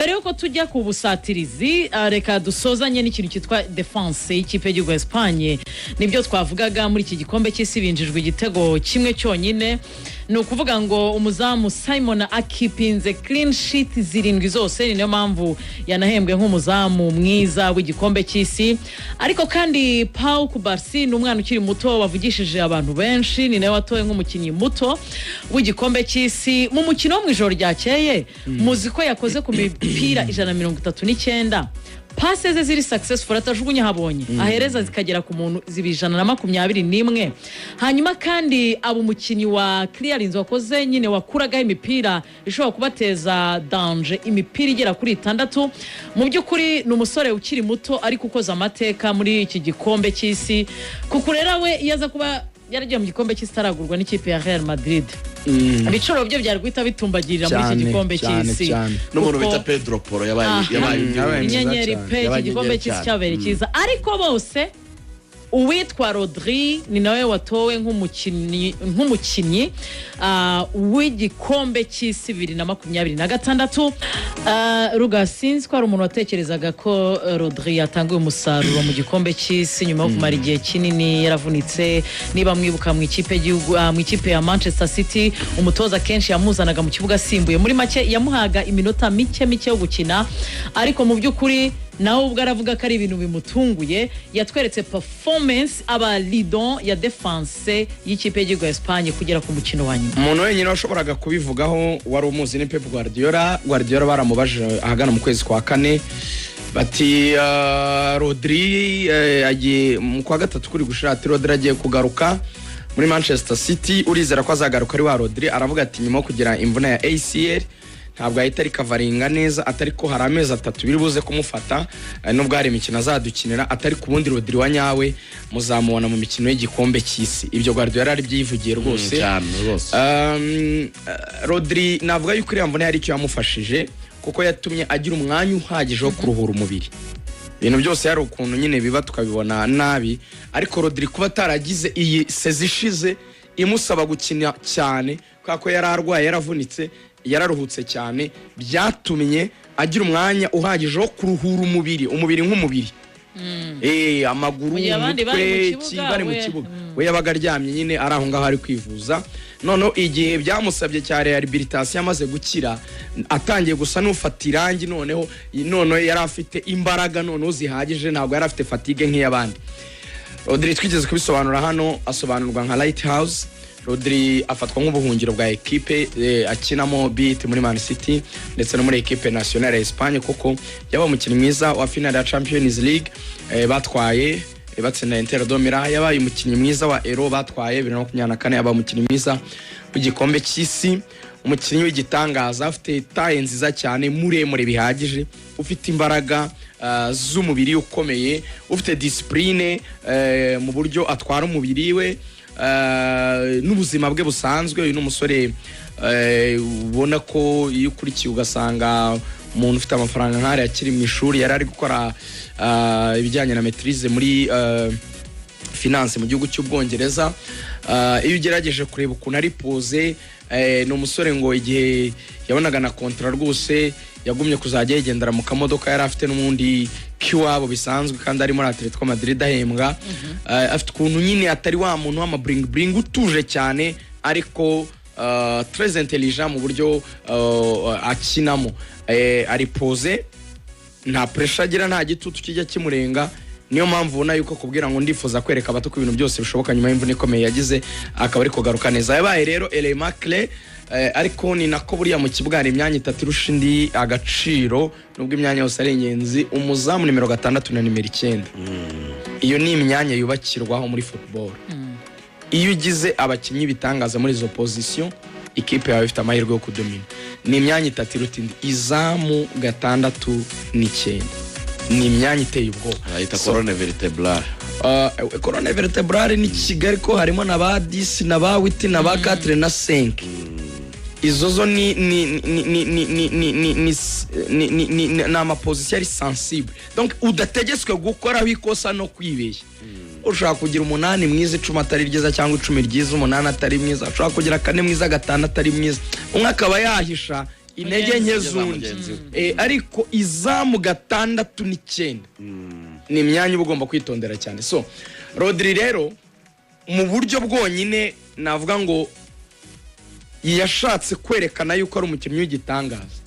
Mbere yuko tujya ku busatirizi, reka dusozanye n'ikintu cyitwa defense y'ikipe y'igihugu ya Espagne. Nibyo twavugaga, muri iki gikombe cy'isi binjijwe igitego kimwe cyonyine. Ni ukuvuga ngo umuzamu Simon akipinze clean sheet zirindwi zose, ni nayo mpamvu yanahembwe nk'umuzamu mwiza w'igikombe cy'isi. Ariko kandi Pau Cubarsi ni umwana ukiri muto wavugishije abantu benshi, ni nawe watowe nk'umukinnyi muto w'igikombe cy'isi. Mu mukino wo mu ijoro ryakeye, muzi ko yakoze ku mipira 139, passe ze ziri successful, atajugunya ahabonye, ahereza zikagera ku muntu, ziba 121. Hanyuma kandi aba umukinnyi wa clearance wakoze nyine, wakuragaho imipira ishobora kubateza danger, imipira igera kuri itandatu. Mu by'ukuri ni umusore ukiri muto ariko ukoze amateka muri iki gikombe cy'isi, kuko rero we iyo aza kuba yaragiye mu gikombe cy'isi itaragurwa n'ikipe ya Real Madrid, ibiciro bye byari guhita bitumbagirira muri iki gikombe cy'isi. N'umuntu bita Pedro Porro yabaye yabaye yabaye mwiza inyenyeri cyane. pe, iki Yabaye gikombe inyenyeri cy'isi cyane. cyabereye cyiza. Ariko bose, uwitwa Rodri ni nawe watowe nk'umukinnyi w'igikombe cy'isi 2026. Ruga, sinzi ko hari umuntu watekerezaga ko Rodri yatanga uyu musaruro mu gikombe cy'isi nyuma yo kumara igihe kinini yaravunitse. Niba mwibuka, mu ikipe y'igihugu, mu ikipe ya Manchester City, umutoza kenshi yamuzanaga mu kibuga asimbuye, muri make yamuhaga iminota mike mike yo gukina. Ariko mu by'ukuri nawe ubwo aravuga ko ari ibintu bimutunguye. Yatweretse performance, aba leader ya defense y'ikipe y'igihugu ya Espagne kugera ku mukino wa nyuma. Umuntu wenyine washoboraga kubivugaho wari umuzi ni Pep Guardiola. Guardiola baramubajije ahagana mu kwezi kwa kane bati Rodri agiye mu kwa gatatu kuri gushira, ati Rodri agiye kugaruka muri Manchester City, urizera ko azagaruka ari wa Rodri? Aravuga ati nyuma yo kugira imvune ya ACL ntabwo ahita recoveringa neza, atari ko hari amezi 3 biri buze kumufata, nubwo hari imikino azadukinira, atari ku bundi Rodri wa nyawe muzamubona mu mikino y'igikombe cy'isi. Ibyo Guardiola yari byivugiye rwose. Cyane rwose. Rodri navuga yuko iriya mvune hari icyo yamufashije, kuko yatumye agira umwanya uhagije wo kuruhura umubiri. Ibintu byose hari ukuntu nyine biba tukabibona nabi, ariko Rodri kuba ataragize iyi saison ishize imusaba gukina cyane kubera ko yari arwaye, yaravunitse, yararuhutse cyane, byatumye agira umwanya uhagije wo kuruhura umubiri, umubiri nk'umubiri, amaguru, Mu gihe abandi bari mu umutwe, kibuga, bari mu kibuga, we yabaga aryamye nyine, ari aho ngaho ari kwivuza. Noneho igihe byamusabye cya rehabilitation amaze gukira, atangiye gusa n'ufata irangi, noneho yari afite imbaraga noneho zihagije, ntabwo yari afite fatigue nk'iy'abandi. Rodri twigeze kubisobanura hano, asobanurwa nka lighthouse. Rodri afatwa nk'ubuhungiro bwa ekipe akinamo bit muri Man City ndetse no muri ekipe nationale ya Espagne, kuko yabaye umukinnyi mwiza wa finale ya Champions League batwaye, batsinda Inter de Milan, yabaye umukinnyi mwiza wa Euro batwaye 2024, yabaye umukinnyi mwiza w'igikombe cy'isi. Umukinnyi w'igitangaza, afite taille nziza cyane, muremure bihagije, ufite imbaraga z'umubiri ukomeye, ufite discipline mu buryo atwara umubiri we n'ubuzima bwe busanzwe. Uyu ni umusore ubona ko iyo ukurikiye ugasanga umuntu ufite amafaranga nk'ariya akiri mu ishuri, yari ari gukora ibijyanye na maîtrise muri finance mu gihugu cy'Ubwongereza. Iyo ugerageje kureba ukuntu ari posé, ni umusore ngo igihe yabonaga na contrat rwose yagumye kuzajya yigendera mu kamodoka yari afite n'ubundi k'iwabo bisanzwe, kandi ari muri Atletico Madrid ahembwa. Afite ukuntu nyine atari wa muntu w'ama bling bling, utuje cyane ariko très intelligent mu buryo akinamo. Ari posé, nta pressure agira, nta gitutu kijya kimurenga. Niyo mpamvu ubona yuko kubwira ngo ndifuza kwereka abato ko ibintu byose bishoboka, nyuma y'imvune ikomeye yagize akaba ari kugaruka neza. Yabaye rero élément clé, ariko ni nako buriya mu kibuga hari imyanya itatu irusha indi agaciro, nubwo imyanya yose ari ingenzi: umuzamu, nimero 6 na nimero 9. Iyo ni imyanya yubakirwaho muri football. Iyo ugize abakinnyi bitangaza muri izo position, ikipe yawe ifite amahirwe yo kudomina. Ni imyanya itatu iruta indi: izamu, 6 n'icyenda. Ni imyanya iteye ubwoba. Bayita So, colonne vertébrale. Colonne vertébrale ni Kigali, ko harimo na ba 10 na ba 8 na ba 4 na 5. Izo zo ni ama position ari sensible, donc udategetswe gukoraho ikosa no kwibeshya. Ushobora kugira 8 mwiza, 10 atari ryiza, cyangwa 10 ryiza, 8 atari mwiza. Ushobora kugira 4 mwiza, 5 atari mwiza, umwe akaba yahisha. intege nke Za z'undi. mugenzi we. Ariko izamu gatandatu n'icyenda ni imyanya uba ugomba kwitondera cyane. So Rodri rero, mu buryo bwonyine navuga ngo yashatse kwerekana yuko ari umukinnyi w'igitangaza,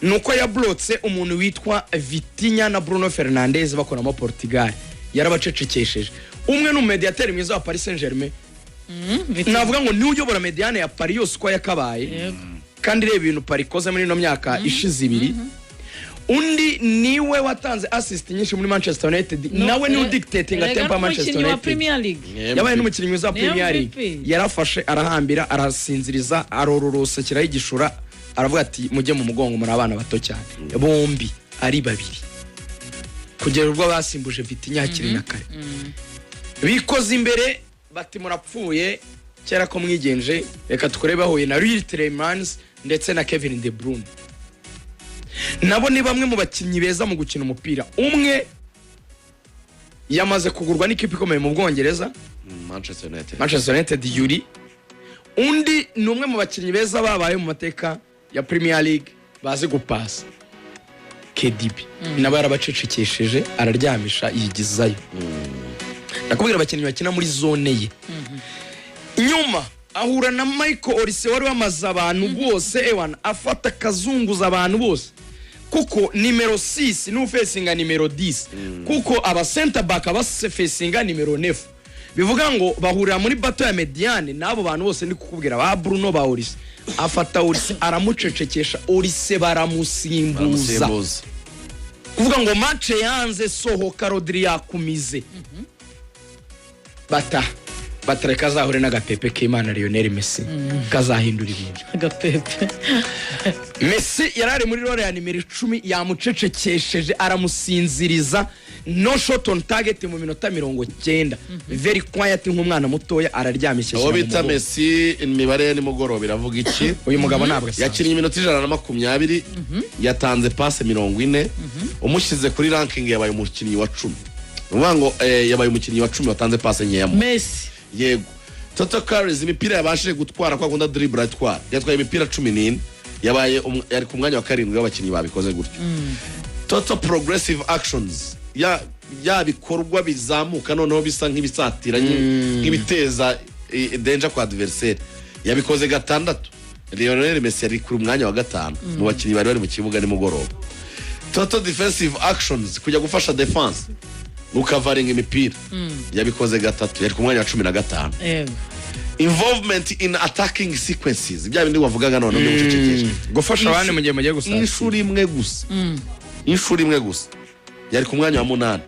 ni uko yaburotse umuntu witwa Vitinha na Bruno Fernandes bakoramo Portugal. Yarabacecekesheje. Umwe ni umumediyateri mwiza wa Paris Saint Germain, navuga ngo niwe uyobora médiane ya Paris yose uko yakabaye, kandi reba ibintu Paris ikoze muri ino myaka ishize ibiri. Undi niwe watanze assist nyinshi muri Manchester United, nawe niwe udictatinga tempo ya Manchester Umukinnyi wa United. Premier League. Yabaye n'umukinnyi mwiza wa Ni Premier MVP. League. Yarafashe, arahambira, arasinziriza, arororosa, ashyiraho igishura, aravuga ati: "Mujye mu mugongo, muri abana bato cyane." Bombi ari babiri, kugera ubwo basimbuje Vitinha hakiri na kare, bikoze imbere bati: "Murapfuye kera ko mwigenje, reka tukore." Bahuye na Youri Tielemans ndetse na Kevin De Bruyne, nabo ni bamwe mu bakinnyi beza mu gukina umupira. Umwe yamaze kugurwa n'ikipe ikomeye mu Bwongereza, Manchester United. Manchester United, Youri. Undi ni umwe mu bakinnyi beza babaye mu mateka ya Premier League bazi gupasa, KDB. Nawe yarabacecekesheje, araryamisha, yigizayo. Ndakubwira abakinnyi bakina muri zone ye. Nyuma ahura na Michael Olise wari wamaze abantu bose, ewana afata akazunguza abantu bose, kuko nimero 6 niwe ufesinga nimero 10, kuko aba center back bafesinga nimero 9. Bivuga ngo bahurira muri battle ya médiane n'abo bantu bose ndi kukubwira, ba Bruno, ba Olise. Afata Olise aramucecekesha, Olise baramusimbuza. Baramusimbuza. Kuvuga ngo match yanze, sohoka, Rodri yakumize. Bata batareka azahure n'agapepe k'Imana Lionel Messi kazahindura ibintu. Agapepe. Messi yari ari muri role ya nimero 10, yamucecekesheje, aramusinziriza. No shot on target mu minota 90, very quiet nk'umwana mutoya, araryamisha. Uwo ashyira mu bita mugongo. Messi, imibare ye nimugoroba iravuga iki? Uyu mugabo ntabwo asanzwe. Yakinnye iminota 120, yatanze passe 40. Umushyize kuri ranking, yabaye umukinnyi wa 10. Ni ukuvuga ngo yabaye umukinnyi wa 10 watanze passe nkeya mu Messi. Yego. Total carries, imipira yabashije gutwara, kwa kunda dribble atwara, yatwaye imipira 14, yabaye yari ku mwanya wa karindwi w'abakinnyi babikoze gutyo. Total progressive actions, ya bikorwa bizamuka noneho bisa nk'ibisatira, nk'ibiteza danger kwa adversaire, yabikoze gatandatu. Lionel Messi yari ku mwanya wa gatanu mu bakinnyi bari bari mu kibuga nimugoroba. Total defensive actions, kujya gufasha defense ukavaringa imipira, yabikoze gatatu, yari ku mwanya wa 15. Involvement in attacking sequences, bya bindi wavugaga none byo gucecekesha, gufasha abandi mu gihe mugiye gusatira, inshuro imwe gusa, inshuro imwe gusa, yari ku mwanya wa munani.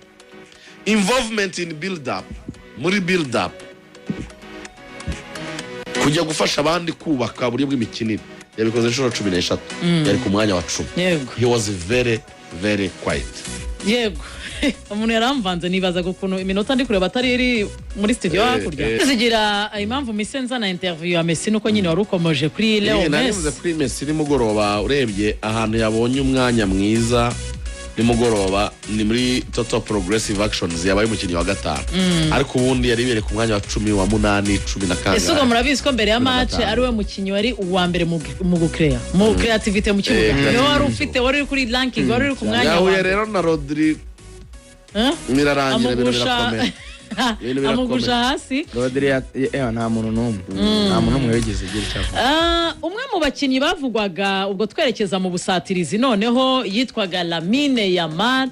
Involvement in build up, muri build up, kujya gufasha abandi kubaka uburyo bw'imikinire, yabikoze inshuro 13, yari ku mwanya wa 10. He was very very quiet. Yego, umuntu yaramvanze, nibazaga ukuntu iminota ndi kureba atari iri muri studio hakurya. Zigira impamvu mise nzana interview ya Messi, nuko nyine wari ukomoje kuri Leo Narivuze Messi. kuri Messi nimugoroba. Urebye ahantu yabonye umwanya mwiza nimugoroba ni muri total progressive actions, yabaye umukinnyi wa gatanu, ariko ubundi yari ibereye ku mwanya wa 10, wa munani, cumi na Ese ubwo kangahe. murabizi ko mbere ya Cumi na match gatanu. ari we mukinnyi wari uwa mbere mu gukereya, mu creativity mu kibuga? Niwe wari ufite, wari uri kuri ranking, wari uri ku mwanya wa Yahuye mbere. rero na Rodri, Eh? birarangira, ibintu Amugusha birakomera. Ibintu birakomeye. amugusha hasi. Rodri nta muntu n'umwe wigeze agira icyo avuga. Ah, umwe mu bakinnyi bavugwaga, ubwo twerekeza mu busatirizi noneho, yitwaga Lamine Yamal.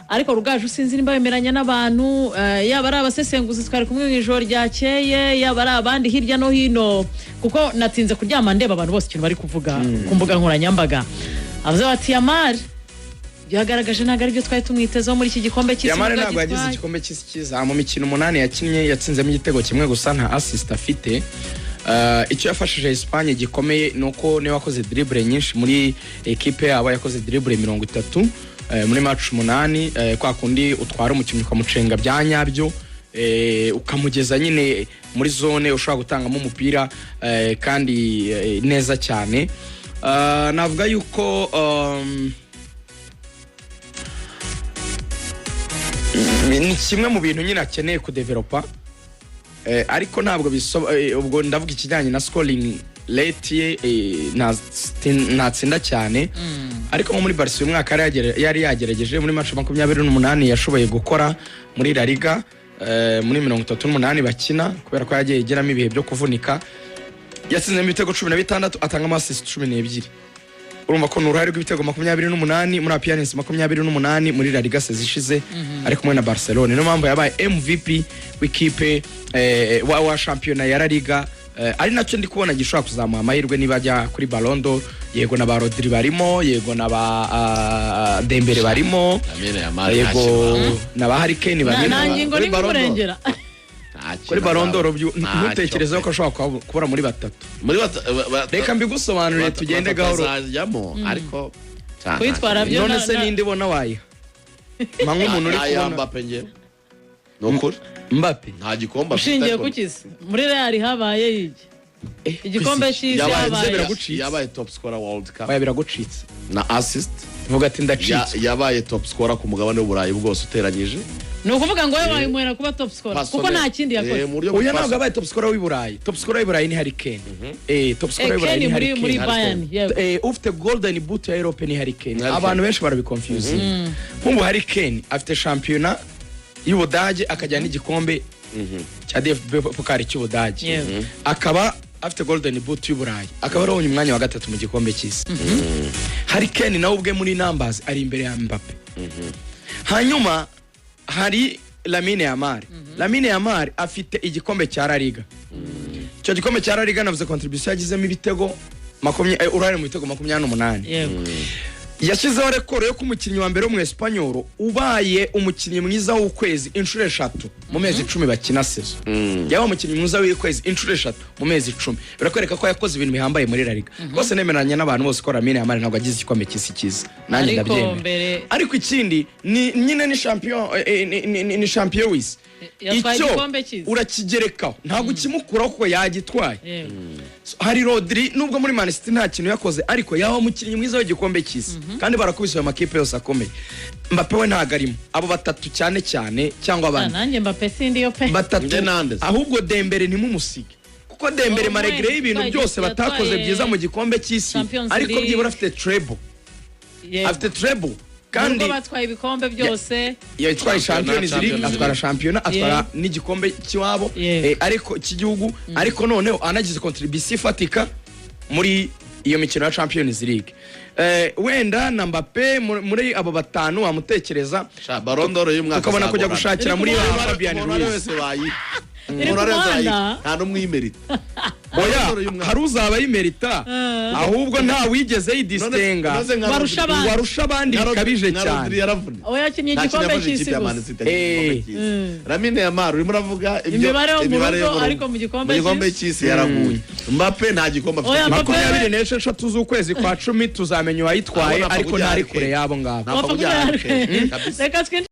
Ariko Rugaju, sinzi nimba bemeranya n'abantu, yaba ari abasesenguzi twari kumwe mu ijoro ryakeye, yaba ari abandi hirya no hino, kuko natinze kuryama ndeba abantu bose ikintu bari kuvuga ku mbuga nkoranyambaga. Avuze bati: "Yamal ibyo yagaragaje ntabwo aribyo twari tumwitezeho muri iki gikombe cy'isi." Yamal Nubwo ntabwo yagize agitwaye. igikombe cy'isi cyiza. Mu mikino umunani yakinnye, yatsinzemo igitego kimwe gusa, nta assist afite. Icyo yafashije Espagne gikomeye ni uko niwe wakoze dribble nyinshi muri ekipe yabo, yakoze dribble 30 muri match umunani. Kwa kundi utwara umukinnyi ukamucenga bya nyabyo, ukamugeza nyine muri zone ushobora gutangamo umupira, kandi neza cyane. Navuga yuko ni kimwe mu bintu nyine akeneye kudevelopa, ariko ntabwo ubwo ndavuga ikijyanye na scoring. rate ye ntatsinda cyane, ariko nko muri Barca uyu mwaka yari yagerageje muri match 28 yashoboye gukora muri La Liga, muri 38 bakina, kubera ko yagiye igeramo ibihe byo kuvunika, yatsinzemo ibitego 16, atangamo assist 12. Urumva ko ni uruhare rw'ibitego 28 muri appearance 28 muri La Liga saison ishize ari kumwe na Barcelona. Niyo mpamvu yabaye MVP w'ikipe wa shampiyona ya La Liga, ari nacyo ndi kubona gishobora kuzamuha amahirwe niba ajya kuri Ballon d'Or. Yego na ba Rodri barimo, yego na ba Dembele barimo, Lamine Yamal yego nta na ba Harry Kane barimo. Nta ngingo Kuri nimwe Ballon d'Or. imurengera. Nta Kuri kintu Ballon d'Or azaba. Ntacyo ntutekereze ko ashobora kubura muri batatu. Muri Reka mbigusobanurire, tugende gahoro. Batazajyamo ariko Kwitwara byo None se ninde ubona wayiha mpa nk'umuntu uri aya kubona? Mbappe ngewe ni ukuri Mbappe? Nta gikombe afite, Ushingiye ariko ku kisi muri Real habaye iki igikombe cy'isi yabaye habaye biragucitse. Yabaye top scorer World Cup Oya, biragucitse. Na assist. Vuga ati ndacitse. Yabaye top scorer ku mugabane w'Uburayi bwose uteranyije. Ni ukuvuga ngo wowe wayimuhera kuba top scorer kuko nta kindi yakoze. Mu buryo Oya, ntabwo yabaye top scorer w'i Burayi. Top scorer w'i Burayi ni Harry Kane. Top scorer w'i Burayi Kane ni muri Harry muri Kane. Bayern, yego. Ufite golden boot ya Europe ni Harry Kane. Harry Kane. Abantu benshi barabiconfuse. Nk'ubu Harry Kane afite shampiyona y'Ubudage, akajyana n'igikombe cya DFB Pokal cy'Ubudage, Yego. akaba afite golden boot y'Uburayi, akaba arabonye umwanya wa gatatu mu gikombe cy'isi. Harry Kane nawe ubwe muri numbers ari imbere ya Mbappe. Hanyuma hari Lamine Yamal. Lamine Yamal afite igikombe cya La Liga. Icyo gikombe cya La Liga navuze contribution yagizemo, ibitego uruhare mu bitego 28. Yashyizeho record yo kuba umukinnyi wa mbere wo mu Espanyol ubaye umukinnyi mwiza w'ukwezi inshuro eshatu mu mezi 10 bakina saison. Yaba umukinnyi mwiza w'ukwezi inshuro eshatu mu mezi 10, birakwereka ko yakoze ibintu bihambaye muri La Liga. Rwose nemeranya n'abantu bose ko Lamine Yamal ntabwo agize igikombe cy'isi cyiza, nanjye Ariko ndabyemera. Mbere Ariko ikindi ni nyine ni champion, ni champion w'isi. Yatwaye Icyo igikombe cy'isi. urakigerekaho, ntabwo ukimukuraho kuko yagitwaye. Yego. Hari Rodri, nubwo muri Man City nta kintu yakoze, ariko yaba umukinnyi mwiza w'igikombe cy'isi kandi barakubise ayo makipe yose akomeye. Mbappe we ntabwo arimo abo batatu cyane cyane cyangwa Ah, abandi. Nanjye Mbappe sindiyo pe. Batatu. Nde nande se? Ahubwo Dembele ntimumusige, kuko Dembele, Wowe, malgré y'ibintu byose batakoze yatwaye byiza mu gikombe cy'isi, Champions ariko League. byibura afite treble. Yego. Afite treble kandi Nubwo batwaye ibikombe byose. Yatwaye Shampiyona, Champions League, Champions atwara League. shampiyona, atwara n'igikombe cy'iwabo, Yego. ariko cy'igihugu, ariko noneho anagize contribution ifatika muri iyo mikino ya Champions League. Wenda na Mbappe muri abo batanu wamutekereza, Sha, Ballon d'Or y'umwaka ukabona kujya azagorana. gushakira Iri muri ku ba muhanda. Fabian Umuntu ari Ruiz. wese bayiha. Iri Umuntu ku ari wese muhanda. bayiha, nta n'umwe uyimerita. Oya, Ballon d'Or y'umwaka. hari uzaba yimerita, ahubwo nta wigeze yidisitenga Noze nka Barusha Rodri- abandi. warusha abandi nka Rodri- bikabije nka Rodri cyane. yaravunitse. Oya, yakinnye Nta kintu igikombe yafashe cy'isi ikipe ya Man gusa. City, yakinnye igikombe cy'isi. Lamine Yamal urimo uravuga Imibare yo mu imibare yo rugo, mu ariko mu gikombe mu gikombe cy'isi yaraguye. Mbappe nta gikombe afite. Oya, Mbappe 26 z'ukwezi kwa cumi tuzamenya uwayitwaye, Ntabwo ariko kujya ntari Harry kure Kane. y'abo ngabo. Ntapfa Wapfa kujya kujya Harry Kane, Harry Kane. kabisa. Reka twinjire.